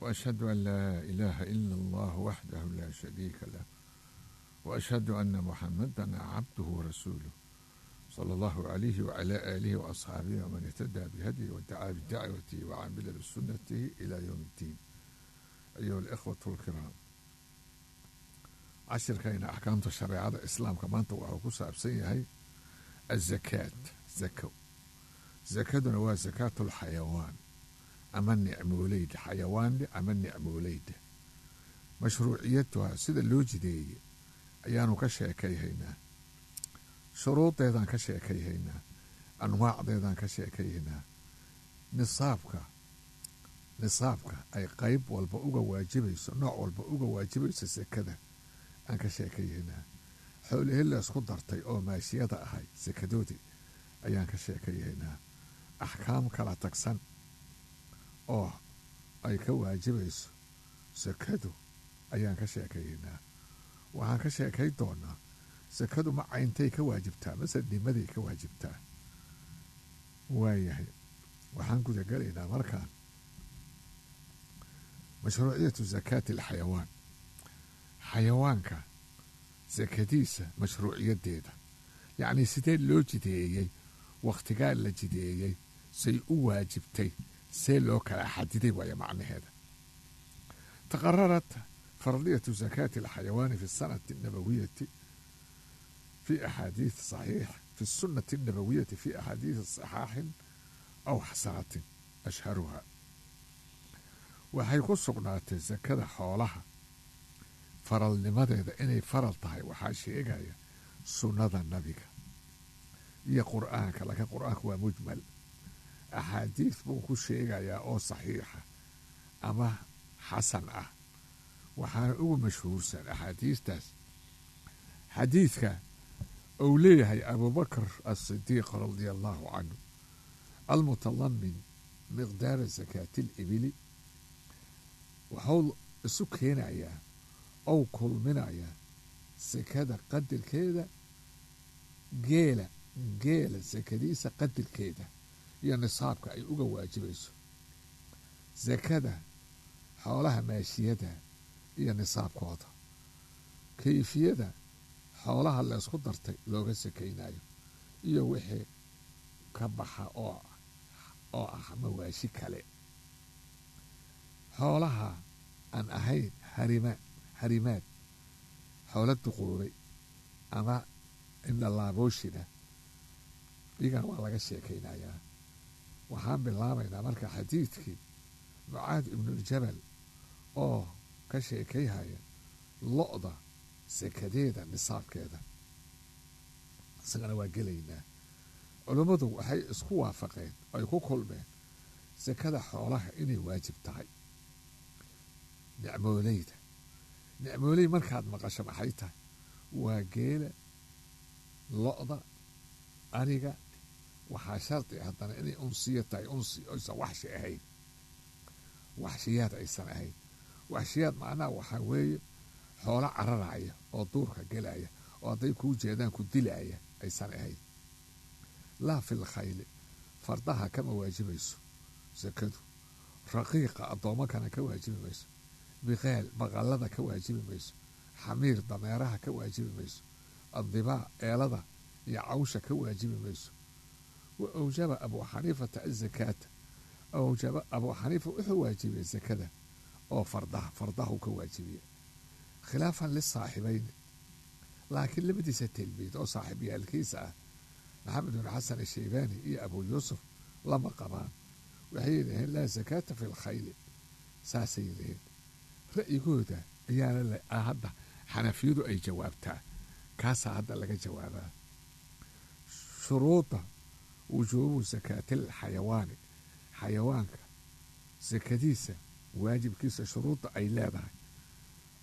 وأشهد أن لا إله إلا الله وحده لا شريك له، وأشهد أن محمدا عبده ورسوله، صلى الله عليه وعلى آله وأصحابه ومن اهتدى بهديه ودعا بدعوته وعمل بسنته إلى يوم الدين. أيها الإخوة الكرام، cashirkayna axkaamta shareecada islaamka maanta waxuu ku saabsan yahay azakaat, zako. Zakaduna waa zakaatulxayawaan ama nicmooleyda, xayawaanle ama nicmooleyda. Mashruuciyatuha sida loo jideeyey ayaanu ka sheekayhaynaa, shuruudeedaan ka sheekayhaynaa, anwaacdeedaan ka sheekayhaynaa, nisaabka ay qeyb walba uga waajibayso, nooc walba uga waajibayso sakada aan ka sheekayaynaa, xoolihii laysku dartay oo maashiyada ahay sakadoodii ayaan ka sheekayaynaa, axkaam kala tagsan oo ay ka waajibayso sakadu ayaan ka sheekayaynaa. Waxaan ka sheekay doonaa sakadu ma cayntay ka waajibtaa mase nimaday ka waajibtaa. Waayahay, waxaan gudagalaynaa markaan mashruuciyatu zakaati alxayawaan, xayawaanka sakadiisa mashruuciyadeeda, yacnii sidee loo jideeyey, wakhtigaa la jideeyey, say u waajibtay, see loo kala xadiday waayo macnaheeda. Taqararat fardiyatu zakaati alxayawaani fi sanati annabawiyati fi axaadiis saxiix, fi sunnati annabawiyati fi axaadiisi saxaaxin aw xasanatin ashharuha. Waxay ku sugnaatay sakada xoolaha faralnimadeeda inay faral tahay waxaa sheegaya sunnada nabiga iyo qur'aanka, laakiin qur'aanku waa mujmal, axaadiis buu ku sheegayaa oo saxiixa ama xasan ah. Waxaana ugu mashhuursan axaadiistaas xadiidka uu leeyahay Abubakr Asidiiq radia allahu canhu almutadamin miqdaara sakaati alibili. Wuxuu isu keenayaa ou kulminayaa sakada qadarkeeda geela, geela sakadiisa qadarkeeda iyo nisaabka ay uga waajibayso, sakada xoolaha maashiyada iyo nisaabkooda, kayfiyada xoolaha laysku dartay looga sakaynayo iyo wixii ka baxa oo ah mawaashi kale, xoolaha aan ahayn harimaad, xoolo duqoobay ama indhalaaboshina, iyagana waa laga sheekaynayaa. Waxaan bilaabaynaa marka xadiidkii Mucaad ibnuljabal oo ka sheekayhaya lo-da sakadeeda nisaabkeeda, isagana waa gelaynaa. Culummadu waxay isku waafaqeen, ay ku kulmeen sakada xoolaha inay waajib tahay. Nicmooleyda, nicmooley markaad maqasho maxay tahay? Waa geela, lo-da, ariga. Waxaa shardi haddana inay unsiya tahay, unsi aysan waxshi ahayn, waxshiyaad aysan ahayn. Waxshiyaad macnaha waxaa weeye xoolo cararaya oo duurka gelaya oo hadday kuu jeedaan ku dilaya aysan ahayn. Laa fil khayli, fardaha kama waajibayso sakadu, raqiiqa addoomakana ka waajibi mayso, biqeel baqalada ka waajibi mayso, xamiir dameeraha ka waajibi mayso, addibaa eelada iyo cawsha ka waajibi mayso. Wa awjaba Abuu Xaniifata azakaata, awjaba Abuu Xaniifa wuxuu waajibiyey sakada oo fardaha, fardahu ka waajibiye, khilaafan lisaaxibayni, laakiin labadiisa tilmiid oo saaxiibyaalkiisa ah Maxamed bin Xasan Asheybaani iyo Abuu Yuusuf lama qabaan. Waxay yidhaheen laa zakaata fi lkhayli, saasay yidhaheen. Ra'yigooda ayaana hadda xanafiyadu ay jawaabtaa, kaasaa hadda laga jawaabaa. Shuruuda wujuubu sakaatil xayawaani, xayawaanka sakadiisa waajibkiisa shuruudda ay leedahay,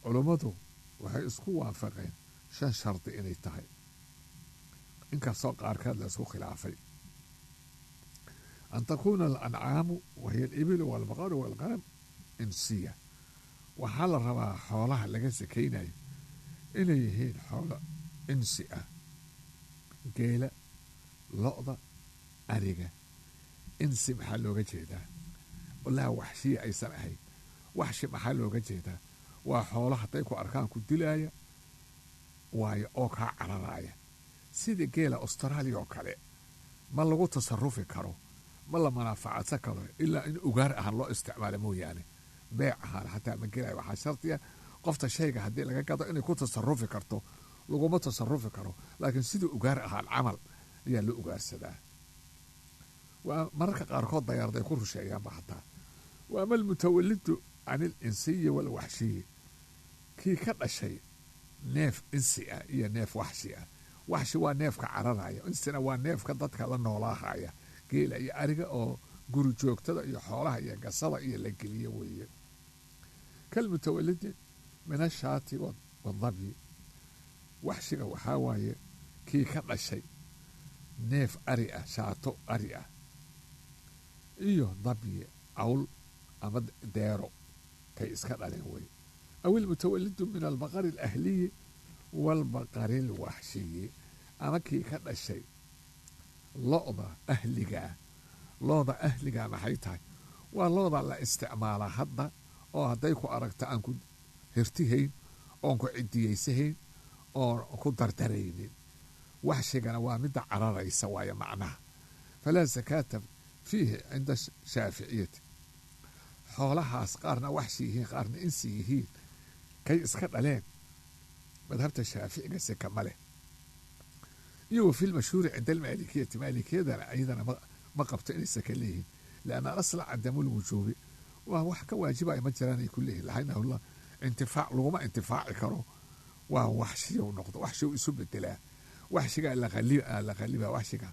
culummadu waxay isku waafaqeen 5 shardi inay tahay, inkastoo qaarkeed la isku khilaafay. An takuuna alancaamu wahiya alibilu waalbaqaru waalqanam insiya. Waxaa la rabaa xoolaha laga sakaynayo inay yihiin xoolo insi ah, geela, lo-da, ariga. Insi maxaa looga jeedaa? Walaa waxshiya aysan ahayn Waxshi maxaa looga jeedaa? Waa xoolo hadday ku arkaan ku dilaaya waayo oo kaa cararaaya, sida geela Austraaliya oo kale. Ma lagu tasarufi karo, ma la manaafacadsan karo ilaa in ugaar ahaan loo isticmaalo mooyaane. Beec ahaan xataa ma gelayo. Waxaa shardiya qofta shayga haddii laga gado inay ku tasarufi karto. Laguma tasarufi karo, laakiin sidii ugaar ahaan camal ayaa loo ugaarsadaa. Waa mararka qaarkood dayaarday ku rusheeyaanba xataa. Wa ama almutawalidu can ilinsiyi walwaxshiyi, kii ka dhashay neef insi ah iyo neef waxshi ah. Waxshi waa neefka cararaya, insina waa neefka dadka la noolaahaya, geela iyo ariga oo guri joogtada iyo xoolaha iyo gasada iyo la geliyo weeye. Kalmutawalidi min ashaati wadabyi, waxshiga waxaa waaye kii ka dhashay neef ari ah, shaato ari ah iyo dabyi cawl ama deero kay iska dhaleen wey. Aw ilmutawalidu min albaqari alahliyi waalbaqari alwaxshiyi, ama kii ka dhashay lo'da ahligaa. Looda ahligaa maxay tahay? Waa looda la isticmaalaa hadda oo hadday ku aragta aan ku hirtihayn oon ku cidiyaysahayn oon ku dardaraynin. Waxshigana waa midda cararaysa waayo macnaha. Falaa sakaata fiihi cinda shaaficiyati. Xoolahaas qaarna waxshi yihiin qaarna insi yihiin kay iska dhaleen, madhabta shaaficiga seka ma leh. Iyo wa fi lmashhuuri cinda almaalikiyati, maalikiyadana iyadana ma qabto inay saka leeyihiin, lianna alasla cadamu lwujuubi, waa wax ka waajibaya ma jiraan ay ku leeyihin, laxinahullah intifaac laguma intifaaci karo. Waa waxshiyow noqdo, waxshiyow isu bedelaa, waxshigaa la qaliba waxshiga.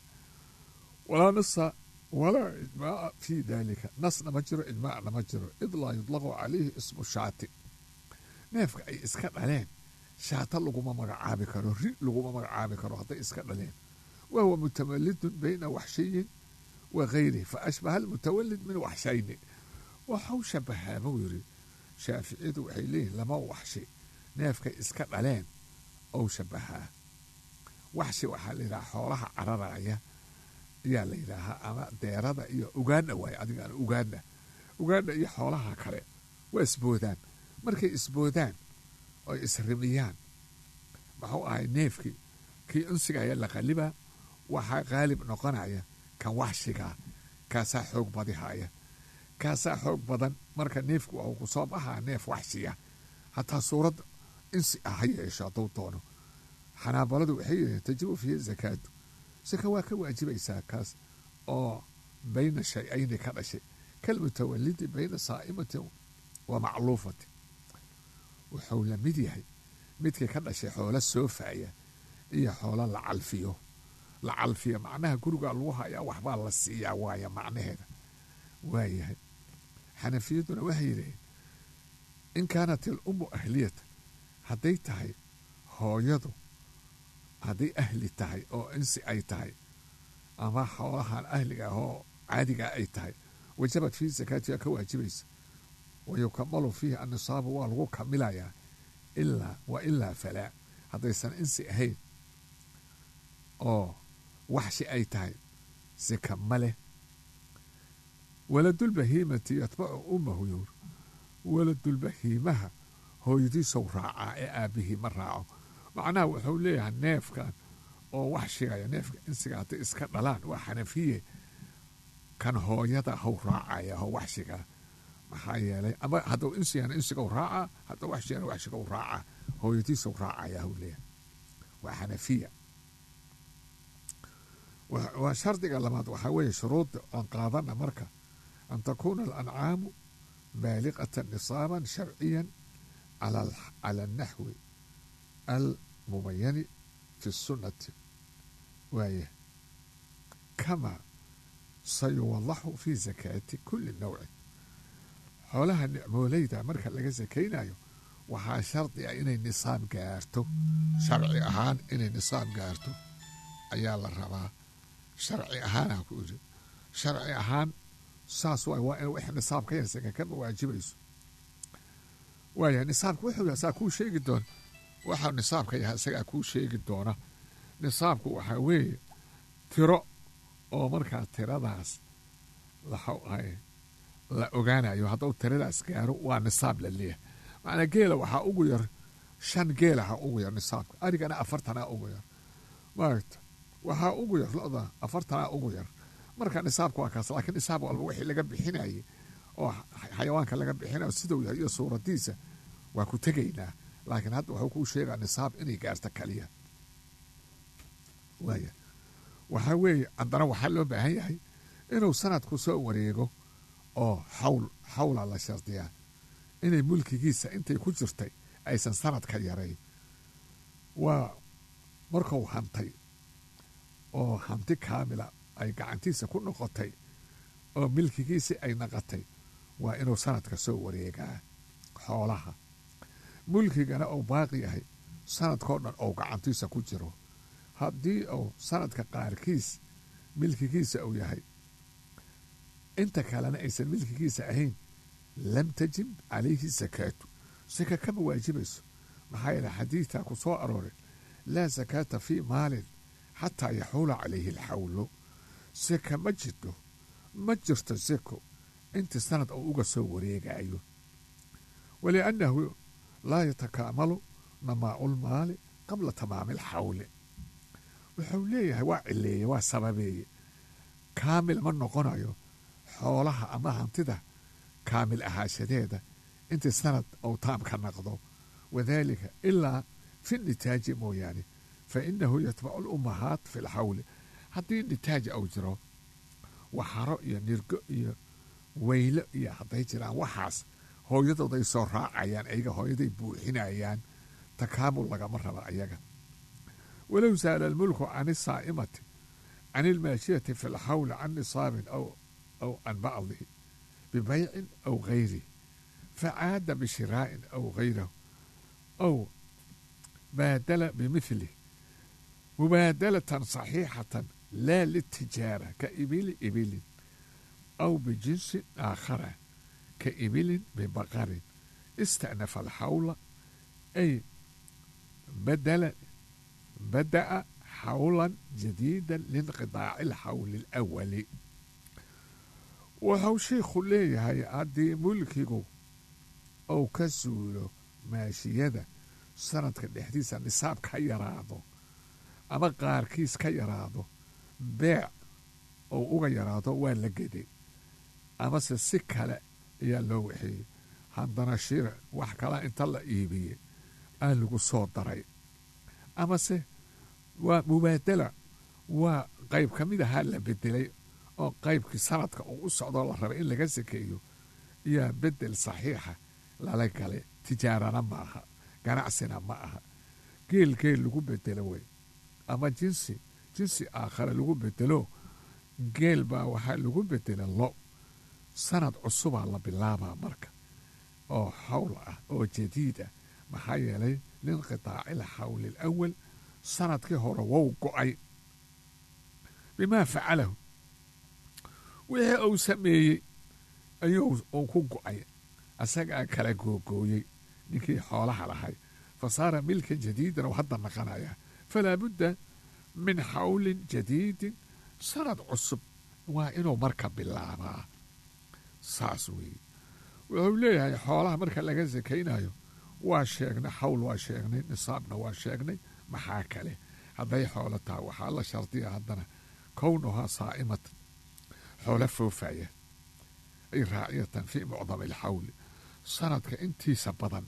Walaa nasa walaa ijmaaca fii dalika, nasna ma jiro ijmaacna ma jiro. Id laa yutlaqu calayhi ismu shaati, neefka ay iska dhaleen shaata laguma magacaabi karo, ri laguma magacaabi karo hadday iska dhaleen. Wa huwa mutawalidun bayna waxshiyin wa gayrihi, fa ashbaha almutawalid min waxshayni. Waxau shabahaa buu yiri. Shaaficiyadu waxay leeyihin lama waxshi neefkay iska dhaleen ou shabahaa. Waxshi waxaa la yidhaha xoolaha cararaya ayaa la yidhaahaa, ama deerada iyo ugaadha waaye. Adigaan ugaadha, ugaadha iyo xoolaha kale waa isboodaan. Markay isboodaan oy isrimiyaan, muxuu ahay, neefkii kii unsiga ayaa la qalibaa, waxaa qaalib noqonaya kan waxshigaa, kaasaa xoog badihaya, kaasaa xoog badan. Marka neefku wuxuu ku soo baxaa neef waxshiya, hataa suurad insi ah ha yeesho hadduu doono. Xanaabaladu waxay yidhaheen tajibu fiihi zakaatu, saka waa ka waajibaysaa kaas oo bayna shay-ayni ka dhashay, kalmutawalidi bayna saa'imatin wa macluufatin. Wuxuu la mid yahay midkii ka dhashay xoolo soofaya iyo xoolo la calfiyo. La calfiyo macnaha gurigaa lagu hayaa, waxbaa la siiyaa waaya macnaheeda waayahay. Xanafiyaduna waxay yidhaheen in kaanat il ummu ahliyatan, hadday tahay hooyadu hadday ahli tahay oo insi ay tahay ama xoolahan ahliga ah oo caadigaa ay tahay, wajabat fiihi sakaati, waa ka waajibaysa. Wayukamalu fiihi annisaabu, waa lagu kamilayaa. Ilaa wa ilaa falaa, haddaysan insi ahayn oo waxshi ay tahay sika ma leh. Waladulbahiimati yatbacu ummahu yowr, waladulbahiimaha hooyadiisow raacaa ee aabbihii ma raaco. Macnaha wuxuu leeyahay neefkan oo waxshigaya neefka insiga hadday iska dhalaan, waa xanafiye, kan hooyada haw raacaya ho waxshigaa. Maxaa yeelay ama hadduu insigana insiga raacaa, hadduu waxshigana waxshiga u raacaa, hooyadiisow raacaya haw leeyahay, waa xanafiya. Waa shardiga labaad waxaa weeye shuruudda aan qaadana marka an takuuna alancaamu baaliqatan nisaaban sharciyan cala alnaxwi almubayani fi sunnati, waaya kama sayuwadaxu fi zakaati kuli nawcin. Xoolaha nicmooleyda marka laga sakaynayo waxaa shardi ah inay nisaab gaarto, sharci ahaan inay nisaab gaarto ayaa la rabaa. Sharci ahaanaa ku iri, sharci ahaan saas waay, waa in wix nisaab ka yar saka kama waajibayso. Waaya nisaabka wuxuu yahay saa kuu sheegi doona, waxaa nisaabka yahay isagaa kuu sheegi doona. Nisaabku waxaa weeye tiro oo markaa tiradaas waxau ahay La ogaanayo hadduu tiradaas gaaro waa nisaab la leeyahay. Macnaa geela waxaa ugu yar 5 geelaha ugu yar nisaabka, arigana 40-aa ugu yar, maaragta waxaa ugu yar lo'da 40-aa ugu yar. Marka nisaabka waa kaas, laakiin nisaab walba wixii laga bixinayay oo xayawaanka laga bixinayo siduu yahay iyo suuradiisa waa ku tegaynaa, laakiin hadda wuxuu kuu sheegaa nisaab inay gaarto kaliya. Waaya waxaa weeye, haddana waxaa loo baahan yahay inuu sanadku soo wareego oo xawl xawla la shardiyaa inay mulkigiisa intay ku jirtay aysan sanad ka yarayn. Waa markuu hantay oo hanti kaamila ay gacantiisa ku noqotay oo milkigiisi ay naqatay, waa inuu sanadka soo wareegaa xoolaha, mulkigana uu baaqi yahay sanadkoo dhan ou gacantiisa ku jiro. Haddii uu sanadka qaarkiis milkigiisa uu yahay, inta kalena aysan milkigiisa ahayn, lam tajib calayhi sakaatu, saka kama waajibayso. Maxaa yeele xadiidtaa ku soo arooray laa sakaata fii maalin xataa yaxuula calayhi alxawlu. Saka ma jirto, ma jirto sako inta sanad uu uga soo wareegayo. Waliannahu laa yatakaamalu namaau lmaali qabla tamaami alxawli. Wuxuu leeyahay waa cileeye, waa sababeeye, kaamil ma noqonayo xoolaha ama hantida kaamil ahaashadeeda intii sanad uu taam ka naqdo. Wadaalika ilaa fi nitaaji mooyaane, fa inahu yatbacu lummahaat fi lxawli. Haddii nitaaj uu jiro, waxaro iyo nirgo iyo weylo iyo hadday jiraan, waxaas hooyadooday soo raacayaan, ayaga hooyaday buuxinayaan, takaamul lagama raba ayaga. Walow saala almulku can isaa'imati can ilmaashiyati fi lxawli can nisaabin aw can bacdihi bibaycin aw gayrihi, facaada bishiraa'in aw gayrahu aw baadala bimithlihi mubaadalatan saxiixatan laa litijaara ka ibili ibilin aw bijinsin aakhara ka ibilin bibaqarin, ista'nafa alxawla ay bada'a xawlan jadiida linqidaaci alxawli alawali. Wuxuu shiikhu leeyahay haddii mulkigu uu ka suulo maashiyada sanadka dhexdiisa, nisaab ka yaraado ama qaarkiis ka yaraado, beec ou uga yaraado, waa la geday amase si kale ayaa loo waxeeyey, haddana shir wax kala inta la iibiyey aa lagu soo daray, amase waa mubaadala, waa qayb ka mid ahaa la bedelay oo qaybkii sanadka uu u socdoo la rabay in laga sakeeyo iyaa bedel saxiixa lala galay. Tijaarana ma aha, ganacsina ma aha, geel geel lagu bedelo wey ama jinsi jinsi aakhare lagu bedelo. Geel baa waxaa lagu bedela lo, sanad cusubaa la bilaabaa marka oo xawl ah oo jadiid ah. Maxaa yeelay linqitaaci alxawli alawal, sanadkii hore wow go'ay bimaa facalahu, wixii uu sameeyey ayuu uu ku go'ay, asagaa kala googooyey ninkii xoolaha lahay. Fa saara milkan jadiidan oo hadda naqanaya, falaa budda min xawlin jadiidin, sanad cusub waa inuu marka bilaabaa. Saas weeye. Wuxuu leeyahay xoolaha marka laga sakaynayo waa sheegnay xawl, waa sheegnay nisaabna, waa sheegnay. Maxaa kale? Hadday xoolo tahay waxaa la shardiya haddana kownuhaa saa'imatan, xoolo foofaya, ay raaciyatan fii mucdami alxawli, sanadka intiisa badan,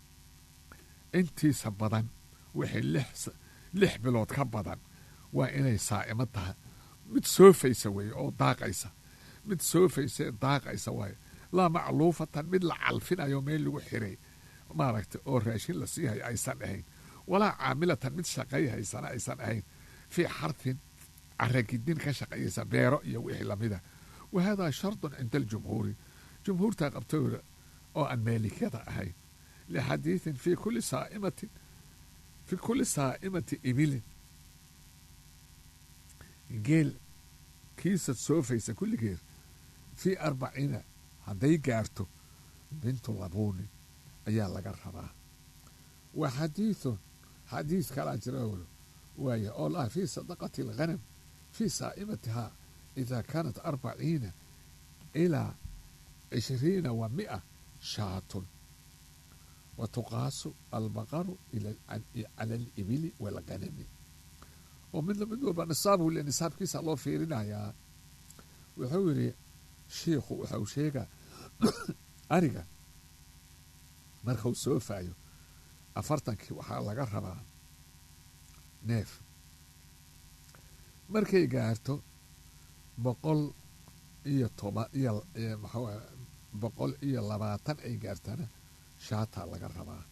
intiisa badan wixii 6 bilood ka badan waa inay saa'imo tahay, mid soofaysa weeye oo daaqaysa, mid soofaysa ee daaqaysa waaye. Laa macluufatan, mid la calfinayo meel lagu xiray maaragtay oo raashin la siihayo aysan ahayn, walaa caamilatan, mid shaqayhaysana aysan ahayn fii xarfin, caragidin ka shaqeeyaysa beero iyo wixii lamida. Wa haadaa shardun cinda aljumhuuri, jumhuurta qabtooda oo aan maalikiyada ahayn, lixadiidin fii kulli saa'imatin, fi kulli saa'imati ibilin, geel kiisa soofaysa kulligeed, fii 40 hadday gaarto bintu labuuni ayaa laga rabaa. Wa xadiithun, xadiis kalaa jira waaya oo lah fii sadaqati alghanam fii saa'imatihaa idaa kaanat 40 ilaa 20 و100 شاة. وتقاس البقر على الإبل والغنم. ومن walba nisaabu le nisaabkiisa loo fiirinayaa. Wuxuu yidhi shiikhu wuxuu sheegaa ariga markuu soofayo 40kii waxaa laga rabaa neef. Markay gaarto 110 iyo 120 ay gaartana shaata laga rabaa.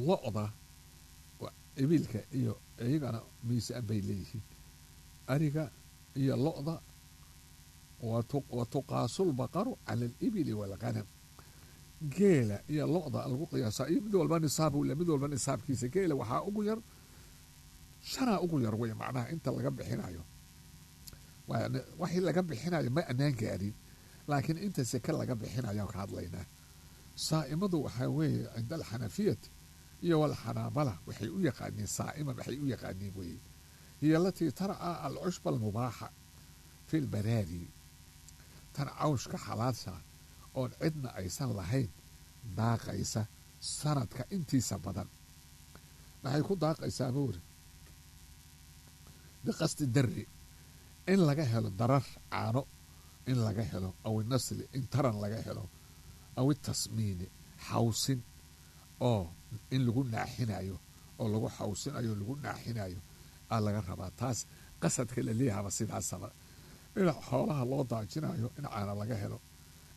Lo'da ibilka iyo iyagana miisaan bay leeyihiin. Ariga iyo lo'da wa tuqaasu lbaqaru cala alibili waalghanam. Geela iyo lo'da lagu qiyaasaa iyo mid walba nisaab uu le, mid walba nisaabkiisa. Geela waxaa ugu yar 5 ugu yar wey, macnaha inta laga bixinayo waxii laga bixinayo ma anaan gaarin, laakiin inta seke laga bixinayo ka hadlaynaa. Saa'imadu waxaa weeye cinda alxanafiyati iyo walxanaabala waxay u yaqaaniin saa'ima, waxay u yaqaaniin weye hiya alatii tarcaa alcushba almubaaxa fi lbaraari, tan cawshka xalaasha oon cidna aysan lahayn daaqaysa sanadka intiisa badan. Maxay ku daaqaysaa buuri? Biqasdi darri, in laga helo darar caano in laga helo, aw nasli in taran laga helo, aw tasmiini xawsin oo in lagu naaxinayo oo lagu xawsinayo lagu naaxinayo aa laga rabaa. Taas qasadka la leeyahaba sidaasaba, in xoolaha loo daajinayo in caano laga helo,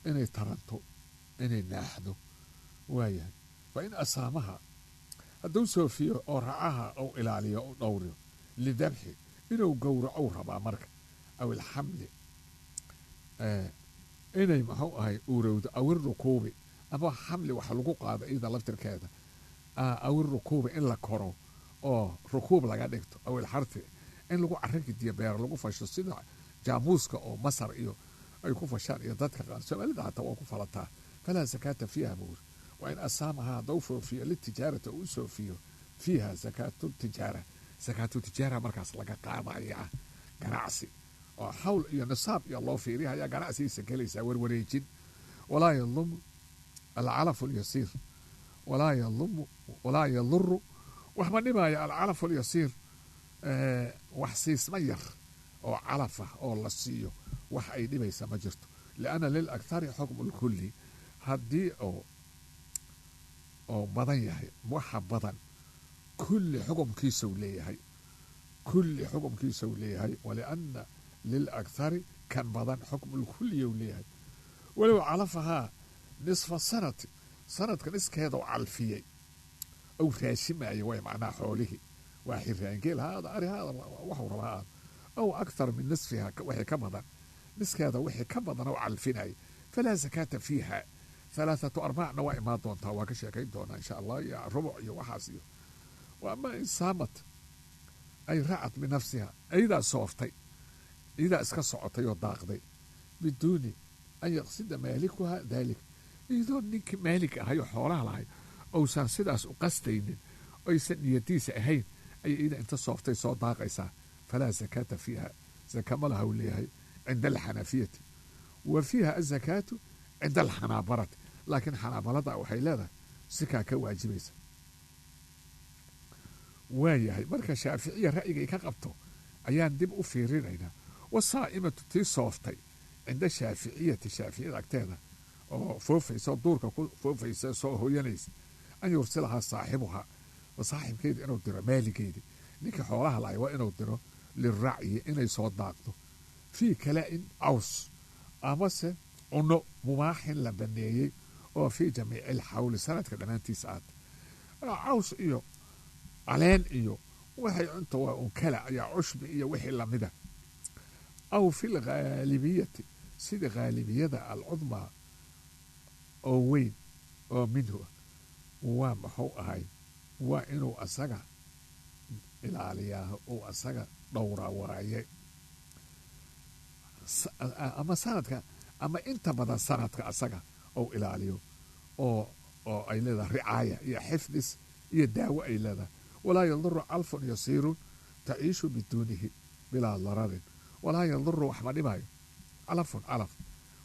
inay taranto, inay naaxdo. Waayahay fa in asaamaha hadduu soofiyo oo racaha ou ilaaliyo u dhowriyo lidabxi inuu gowracow rabaa marka, aw ilxamli inay muxuu ahay uurowdo, aw irukuubi ama xamli waxa lagu qaado iyada laftirkeeda, aw irukuubi in la koro oo rukuub laga dhigto, aw ilxarti in lagu caragidiyo beer lagu fasho sida jaamuuska oo Masar iyo ay ku fashaan iyo dadka qaar Soomaalida hataa waa ku falataa. Falaa sakaata fiiha buur. Waa in asaamaha hadduu foofiyo litijaarata uu soofiyo fiiha sakaatu tijaara, sakaatu tijaara markaas laga qaadaya ganacsi oo xawl iyo nisaab iyo loo fiirihaya ganacsigiisa gelaysaa warwareejin. Walaa yadumu alcalafu alyasiir, walaa yadumu walaa yaduru waxma dhibaya alcalafu alyasiir, wax siisma yar oo calaf ah oo la siiyo wax ay dhibaysa ma jirto. Lianna lilakthari xukmu lkulli, haddii oo badan yahay waxa badan kulli xukumkiisau leeyahay, kulli xukumkiisau leeyahay. Walianna lilakthari kan badan xukmu lkulliyu leeyahay. Walow calafahaa nisfa sanati, sanadka niskeeda u calfiyey ou raashimayo way macnaha xoolihii waa xiraangeel haada ari haada waxuu rabaa aad aw akthar min nisfiha wixii ka badan niskeeda wixii ka badan oo calfinaya falaa sakaata fiiha. 3 arbaacna waa imaan doontaa, waa ka sheekayn doonaa insha allah, iyo rubuc iyo waxaas iyo. Wa ama in saamat ay racat binafsiha, iyadaa sooftay, iyadaa iska socotay oo daaqday biduuni an yaqsida maalikuha daalik, iyadoo ninkii maalik ahay oo xoolaha lahay ousan sidaas u qastaynin oysan niyadiisa ahayn ayay iyada inta sooftay soo daaqaysaa. Falaa sakaata fiiha, saka ma laha uu leeyahay cinda alxanafiyati. Wa fiiha azakaatu cinda alxanaabarati, laakiin xanaabalada waxay leedahay sikaa ka waajibaysa. Waayahay marka shaaficiya ra'yigay ka qabto ayaan dib u fiirinaynaa. Wasaa'imatu tii sooftay cinda shaaficiyati, shaaficiyada agteeda oo foofaysa oo duurka ku foofaysa soo hooyanaysa, an yursilahaa saaxibuhaa, saaxibkeeda inuu diro, maaligeedi ninkii xoolaha lahay waa inuu diro liracyi inay soo daaqdo fii kala'in caws amase cuno mubaaxin la baneeyey oo fii jamiici alxawli sanadka dhammaantiisa aad caws iyo caleen iyo waxay cunta waa un kala ayaa cushbi iyo wixii lamida. Aw fi lghaalibiyati, sida haalibiyada alcudmaa oo weyn oo minhu waa muxuu ahay waa inuu asaga ilaaliyaa uu asaga dhowra waaye, ama sanadka ama inta badan sanadka asaga ou ilaaliyo oo ay leedahay ricaaya iyo xifdis iyo daawo ay leedahay. Walaa yaduru calfun yasiirun taciishu biduunihi bilaa dararin, walaa yaduru waxma dhibayo Calafun calaf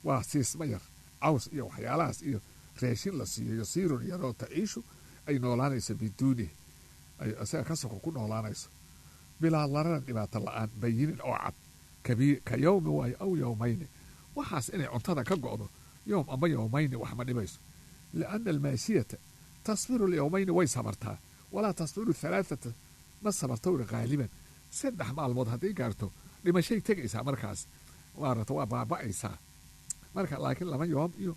waa siisma yar, caws iyo waxyaalahaas iyo raashin la siiyo, yasiirun yaroo taciishu ay noolaanayso, biduunih ay isaga ka soko ku noolaanayso, bilaa dararan dhibaato la-aan, bayinin oo cad, ka yowmi waayo aw yowmayni. Waxaas inay cuntada ka go'do yowm ama yowmayni wax ma dhibayso, lianna almaashiyata tasbiru lyowmayni way sabartaa, walaa tasbiru halaathata ma sabarto uri qaaliban. 3 maalmood hadday gaarto dhimashay tegaysaa, markaas maarata waa baaba'aysaa marka, laakiin 2 yoom iyo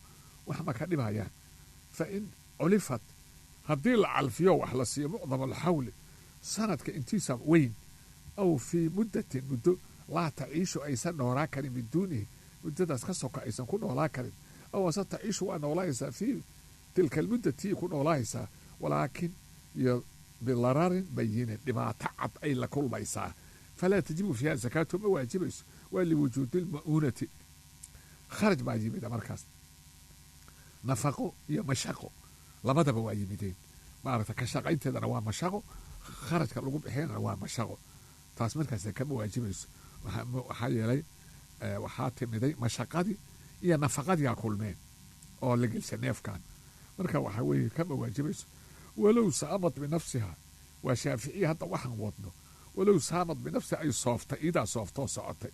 wax ma ka dhibayaan. Fa in culifat haddii la calfiyo wax la siiyo mucdam alxawli sanadka intiisa weyn, aw fii muddatin muddo laa taciishu aysan noolaa karin biduunihi muddadaas ka soka aysan ku noolaa karin, aw ase taciishu waa noolaaysaa fii tilka almuddatii ku noolaaysaa, walaakin iyo bilararin bayinin dhibaato cad ay la kulmaysaa, falaa tajibu fiiha zakaatu ma waajibayso, waa liwujuudi lma'uunati kharaj baa yimida markaas, nafaqo iyo mashaqo labadaba waa yimideen, maaragta ka shaqaynteedana waa mashaqo, kharajka lagu bixinana waa mashaqo, taas markaas kama waajibayso. Waxaa yeelay waxaa timiday mashaqadii iyo nafaqadiyaa kulmeen oo la gelsha neefkan, marka waxaa weeye kama waajibayso. Walow saamad binafsiha waa shaaficiya hadda waxaan wadno, walow saamad binafsiha ay sooftay, iidaa sooftoo socotay,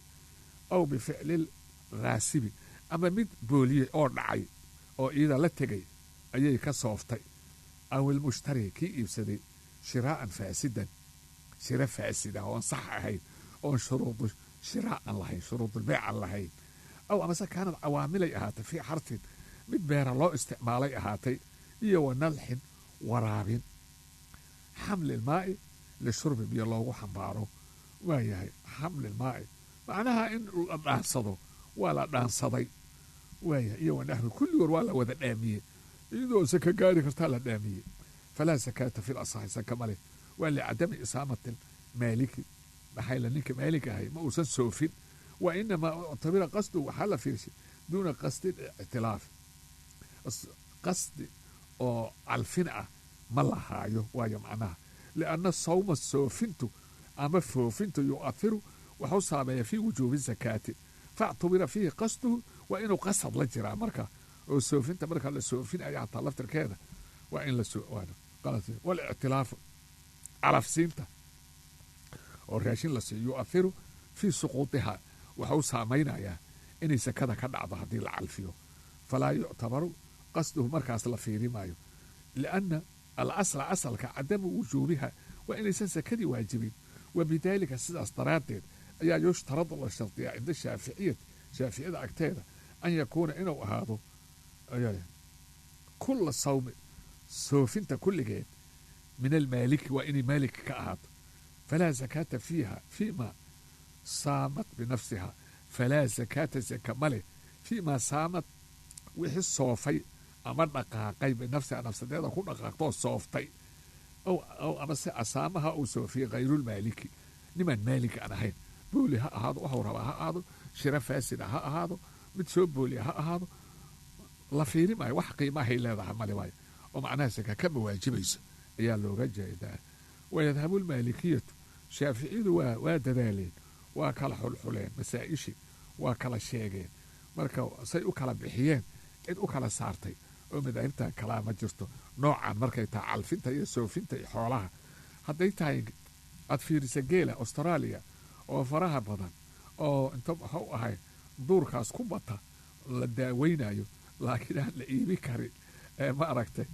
aw bificlil ghaasibi ama mid booliyey oo dhacay oo iida la tegay ayay ka sooftay, aw ilmushtari kii iibsaday shiraa'an faasidan shira faasida oon sax ahayn oon shuruudu shiraa aan lahayn, shuruudulbeec aan lahayn, aw amase kaanad cawaamilay ahaatay fii xarfin mid beera loo isticmaalay ahaatay, iyo wa nalxin waraabin, xamlilmaa'i lishurbi biyo loogu xambaaro, waayahay xamlilmaa'i macnaha in la dhaansado waa la dhaansaday, waayahay iyo wanaxwi kulligood waa la wada dhaamiyey, iyadoo saka gaari kartaa la dhaamiyey. Falaa sakaata fil asaxi saka male, waa licadami isaamati maaliki, maxaa la ninka maalik ahay ma uusan soofin, wa inamaa uctabira qasdu waxaa la fiirshay duuna qasdi ictilaaf, qasdi oo calfin ah ma lahaayo, waayo macnaha lianna sawma soofintu ama foofintu yu'athiru waxuu saameeya fii wujuubi zakaati, factubira fiihi qasduhu waa inuu qasad la jiraa marka, oo soofinta marka la soofinayo xataa laftirkeeda waa in la walictilaafu calafsiinta oo raashin la siiyo yu'athiru fii suquudiha waxuu saamaynayaa inay sakada ka dhacdo haddii la calfiyo, falaa yuctabaru qasduhu markaas la fiiri maayo, lianna alasla asalka cadamu wujuubiha waa inaysan sakadii waajibin, wabidaalika sidaas daraaddeed ayaa yushtaradu la shardiyaa cinda shaaficiyati shaaficiyada agteeda an yakuuna inuu ahaado kula sawmi soofinta kulligeed min almaaliki waa inay maalik ka ahaato, falaa zakaata fiiha fiima saamat binafsiha, falaa zakaata zaka male fiima saamad wixii soofay ama dhaqaaqay binafsiha nafsadeeda ku dhaqaaqtoo sooftay, aw amase asaamaha uu soofiyey hayrulmaaliki nimaan maalik aan ahayn, booli ha ahaado waxuu rabaa ha ahaado, shira faasida ha ahaado, mid soo booliya ha ahaado, la fiiri maayo wax qiimahay leedaha male waayo, oo macnaha saka kama waajibayso ayaa looga jeedaa. Wayadhabu lmaalikiyatu shaaficiyadu waa dadaaleen, waa kala xulxuleen masaa'ishii, waa kala sheegeen, marka say u kala bixiyeen cid u kala saartay oo madaahibtan kalaa ma jirto noocan markay tahay calfinta iyo soofinta iyo xoolaha. Hadday tahay aad fiirisa geela Australia oo faraha badan oo inta waxuu ahay duurkaas ku bata la daaweynayo, laakiin aan la iibi karin, ma aragtay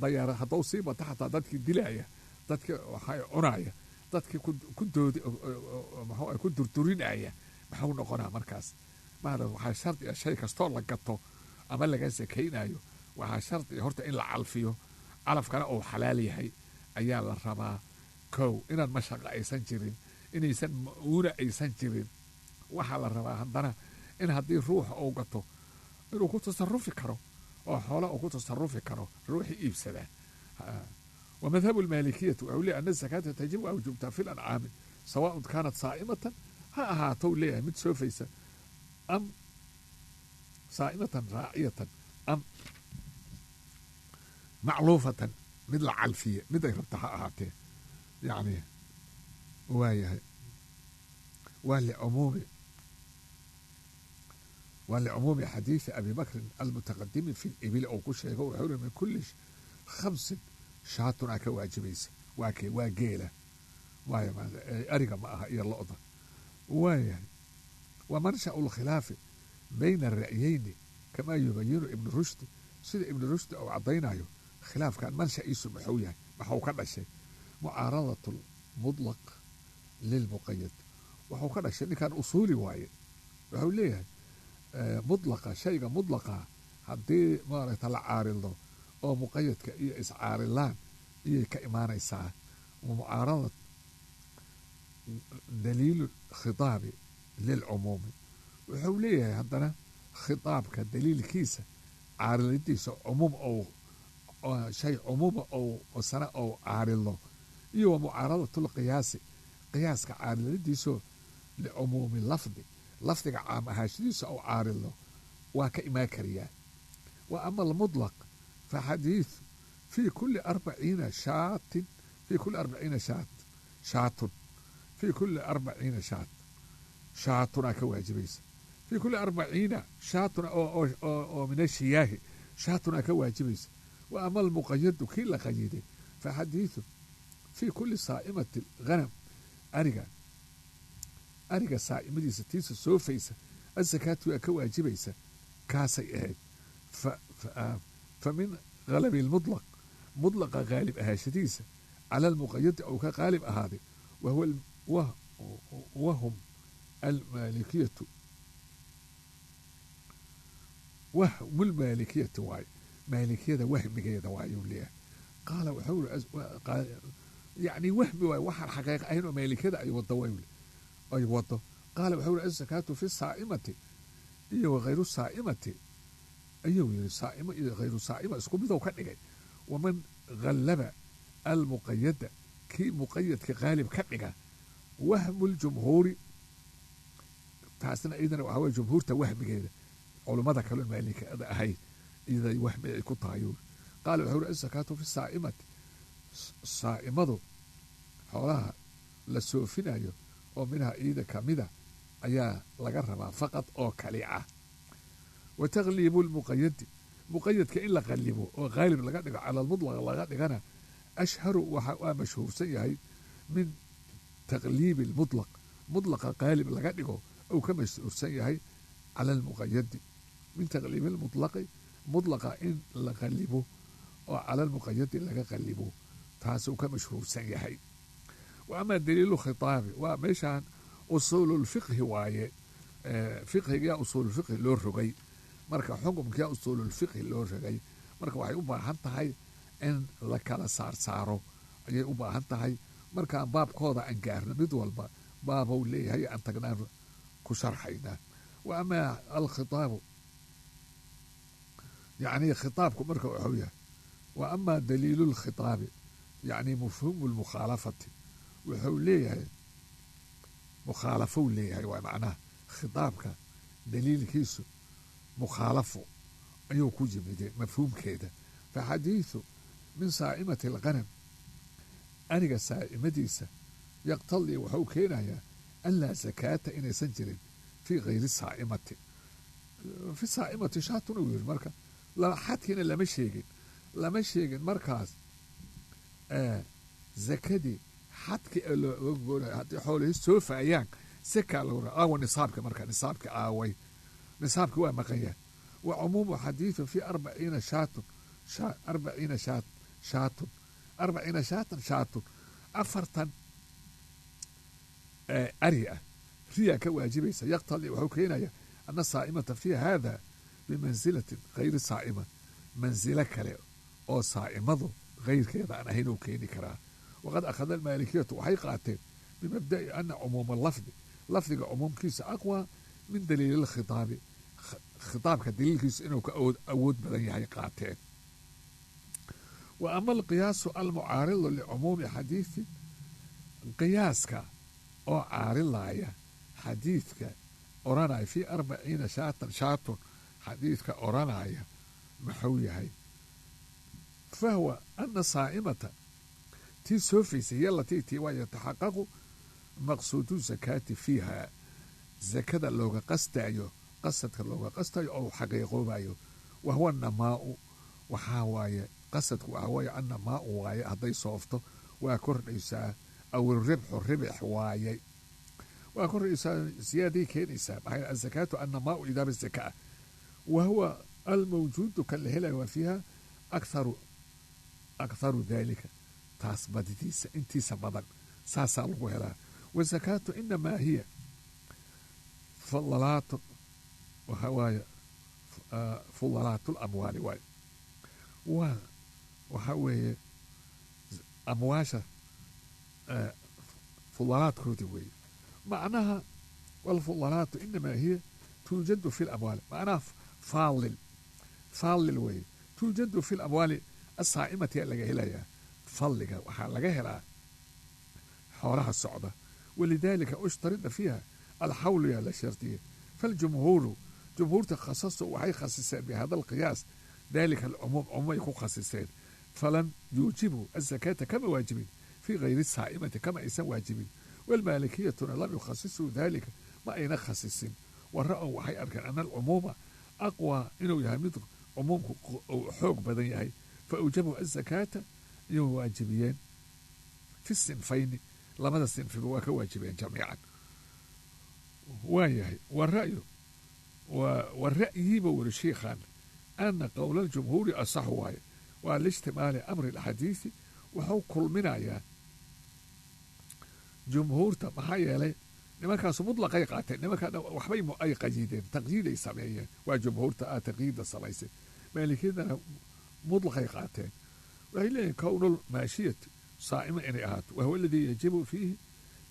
dayaar hadduu sii bata xataa dadkii dilaya, dadkii waxay cunaya, dadkii ku doodi muxuu ku durdurinaya, maxuu noqonaa markaas? Maarata waxaa shardi ah shay kastoo la gato ama laga sakaynayo waxaa shardi horta in la calfiyo, calafkana uu xalaal yahay ayaa la rabaa. Kow inaan mashaqa aysan jirin, inaysan ma'uuna aysan jirin, waxaa la rabaa haddana in haddii ruuxa uu gato inuu ku tasarufi karo oo xoola uu ku tasarufi karo ruuxii iibsadaa. ومذهب المالكية wuxuu leeyahay أن الزكاة تجب waa wajubtaa في الأنعام سواء كانت صائمة ha ahaatou leeyahay mid soofaysa am saa'imatan raaciyatan am macluufatan mid la calfiye mid ay rabta ha ahaatee, yacni waayahay waa licumuumi Waa licumuumi xadiidi Abi Bakrin almutaqadimi fi libili ou ku sheego. Wuxuu yiri min kulli khamsin shaatun aa ka waajibaysa. Waa kee? Waa geela waaya, ariga ma aha iyo lo-da. Waayahay, wa manshau lkhilaafi bayna ara'yeyni kamaa yubayinu Ibnu Rushdi, sida Ibnu Rushdi uu caddaynayo khilaafkan mansha'iisu muxuu yahay, maxuu ka dhashay? Mucaaradatu lmudlaq lilmuqayad wuxuu ka dhashay. Ninkan usuuli waaye, wuxuu leeyahay mudlaqa, shayga mudlaqa haddii maaragta la caarildo oo muqayadka iyo iscaarilaan iyay ka imaanaysaa. Mucaarada daliilu khitaabi lilcumuumi, wuxuu leeyahay haddana khitaabka daliilkiisa caarilidiisa cumuum ou shay cumuuma ou sana ou caarilo, iyo wa mucaaradatu lqiyaasi, qiyaaska caariladiisoo licumuumi lafdi, lafdiga caam ahaashadiisa ou caarilo waa ka imaan kariyaa. Wa ama almudlaq fa xadiidu fii kulli 40 shaatin, fii kulli 40 shaat shaatun, fii kulli 40 shaat shaatunaa ka waajibaysa, fii kulli 40 shaatun oo min ashiyaahi shaatunaa ka waajibaysa. Wa ama almuqayadu, kii la qayiday, fa xadiidu fii kulli saa'imati ghanam, ariga saa'imadiisa tiisa soofaysa azakaatu waa ka waajibaysa, kaasay ahayd. Fa min halabi lmudlaq, mudlaqa qaalib ahaashadiisa cala almuqayadi ou ka qaalib ahaaday, wahum almaalikiyatu, wahmulmaalikiyati waaye, maalikiyada wahmigeeda waayuu leeyahay. Qaala wuxuu yani wahmi waaye, waxaan xaqiiq ahayn oo maalikiyada ay wado waay ay wado. Qaala wuxuu yiri azakaatu fi saa'imati iyo waghayru saa'imati ayuu yiri, saa'imo iyo hayru saa'ima isku midow ka dhigay. Waman ghallaba almuqayada, kii muqayadka qaalib ka dhiga, wahmu ljumhuuri, taasna iyadana waxaa weye jumhuurta wahmigeeda, culummada kaloo maalikada ahayd iyaday wahmi ay ku tahay. Qaala wuxuu yiri azakaatu fi saa'imati, saa'imadu xoolaha la soofinayo oo minha iyada kamida ayaa laga rabaa faqad oo kali ah. Wa tagliibu lmuqayadi, muqayadka in la qalibo oo qaalib laga dhigo cala almudlaq laga dhigana, ashharu waxa waa mashhuursan yahay min taqliibi lmudlaq, mudlaqa qaalib laga dhigo ou ka mashhuursan yahay cala almuqayadi, min taqliibi lmudlaqi, mudlaqa in la qalibo oo cala almuqayadi laga qalibo, taasuu ka mashhuursan yahay. Wa ama daliilu khitaabi, waa meeshaan usuululfiqhi waaye, fiqhigaa usuululfiqhi loo rogay, marka xukumkiyaa usuululfiqhi loo rogay, marka waxay u baahan tahay in la kala saarsaaro ayay u baahan tahay. Markaan baabkooda aan gaarno mid walba baabou leeyahay aan tagnaan ku sharxaynaa. Wa ama alkhitaabu, yacni khitaabku marka wuxuu yahay, wa ama daliilu lkhitaabi yacni mafhuumu lmukhaalafati, wuxuu leeyahay mukhaalafou leeyahay, waa macnaha khitaabka daliilkiisu mukhaalafo ayuu ku yimid mafhuumkeeda. Fa xadiidu min saa'imati alghanam, aniga saa'imadiisa, yaqtadii wuxuu keenayaa an laa sakaata inaysan jirin fii hayri saa'imati, fi saa'imati shaatun uu yiri. Marka xadkiina lama sheegin, lama sheegin markaas zakadii xadki ee looga goonayo haddii xoolihii soo faayaan sakaa lagu raa aawa nisaabka, marka nisaabka aaway, nisaabki waa maqan yahay. Wa cumuumu xadiidu fii 40 shaatun, 40 shaat shaatun, 40 shaatan shaatun, 40 ari ah riyaa ka waajibaysa, yaqtadii wuxuu keenaya ana saa'imata fii haada bimansilatin hayri saa'ima, mansilo kale oo saa'imadu hayrkeeda aan ahayn uu keeni karaa. Waqad akhada almaalikiyatu, waxay qaateen bimabda'i ana cumuuma lafdi, lafdiga cumuumkiisa aqwى min daliili lkhitaabi, khitaabka daliilkiisa inuu ka awood badan yahay qaateen. Wa ama alqiyaasu almucaaridu licumuumi xadiidi, qiyaaska oo caarilaya xadiidka oranaya fii 40 shaatan shaatun, xadiidka oranaya muxuu yahay? Fahuwa ana saa'imata, tii soofaysay, hiy alatii tii waa yataxaqaqu maqsuudu zakaati fiiha, zakada looga qasdayo Qasadka looga qastayo oo xaqiiqoobayo, wahuwa namaau, waxaa waaye qasadku waxaa waaye annamaau waaye. Hadday soofto waa kordhaysaa, aw ribxu, ribx waayey, waa kordhaysaa, ziyaaday keenaysaa. Maxaa azakaatu annamaau idaaba zakaa, wahuwa almawjuudu kan la helayo, waa fiiha akharu dalika, taas badidiisa intiisa badan saasaa lagu helaa. Wazakaatu inamaa hiya fadalaatu, waxaa waaye fudalaatu lamwaali waaye, waa waxaa weeye amwaasha fudalaadkoodii weeye. Macnaha walfudalaatu inamaa hiya tuujadu fi lamwaali, macnaha faadil, faadil weeye, tuujadu fi lamwaali asaa'imati laga helayaa. Fadliga waxaa laga helaa xoolaha socda. Walidaalika ushtarida fiiha alxawlu yaa la shardiyey. Faljumhuuru, jumhuurta, khasasu, waxay khasiseen bihada alqiyaas dalika alcumuum, cumuumay ku khasiseen. Falam yuujibuu azakaata, kama waajibin fii gayri saa'imati, kama aysan waajibin. Walmaalikiyatuna lam yukhasisuu dalika, ma ayna khasisin. Wa ra-ow, waxay arkeen ana alcumuuma aqwaa, inuu yahay mid cumuumku uu xoog badan yahay. Fa awjabuu azakaata, iyuu waajibiyeen fi sinfayni, labada sinfiba waa ka waajibeen jamiican. Waa yahay wara'yu wa ra'yiiba weri shiikhan ana qowla aljumhuuri asaxu waaye, waa liishtimaali amri alxadiisi, wuxuu kulminayaa jumhuurta. Maxaa yeelay nimankaasu mutlaqay qaateen, nimankaa waxbay ay qayideen, taqyiiday sameeyeen. Waa jumhuurta a taqyiida samaysay, maalikiyadana mutlaqay qaateen. Waxay leeyihin kownul maashiyati saa'ima inay ahaato, wahuwa aladii yajibu fiihi,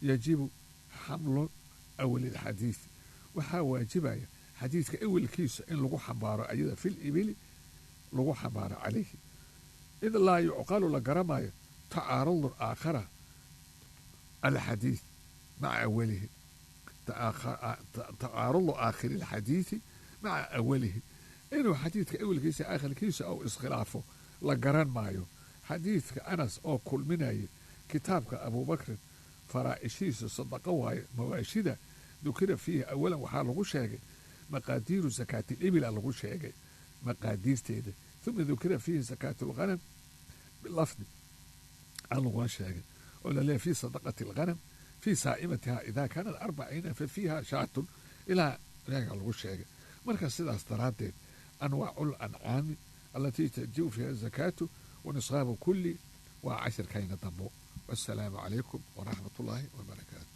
yajibu xamlu awali alxadiid, waxaa waajibaya xadiidka awelkiisa in lagu xambaaro ayada fil ibili lagu xambaaro calayhi, id laa yucqalu, la garamayo tacaarudun aakhara alxadiid maca awalihi, tacaarudu aakhiri alxadiidi maca awalihi, inuu xadiidka awelkiisa aakhirkiisa ou iskhilaafo la garan maayo. Xadiidka Anas oo kulminayay kitaabka Abuubakrin faraa'ishiisa sadaqo waaye mawaashida, dukira fiihi awalan, waxaa lagu sheegay maqaadiiru sakaati libila, lagu sheegay maqaadiirteeda. Uma dukira fiihi sakaatu lghanam bilafdi aan lagula sheegay oo laleeyahy fi sadaqati alghanam fii saa'imatiha idaa kaanat 40 fa fiiha shaatun ilaa reega lagu sheegay. Marka sidaas daraaddeed anwaacu lancaami alatii tajibu fiiha zakaatu wa nisaabu kulli waa cashirkayna dambo. Wassalaamu calaykum waraxmat ullaahi wabarakaatu.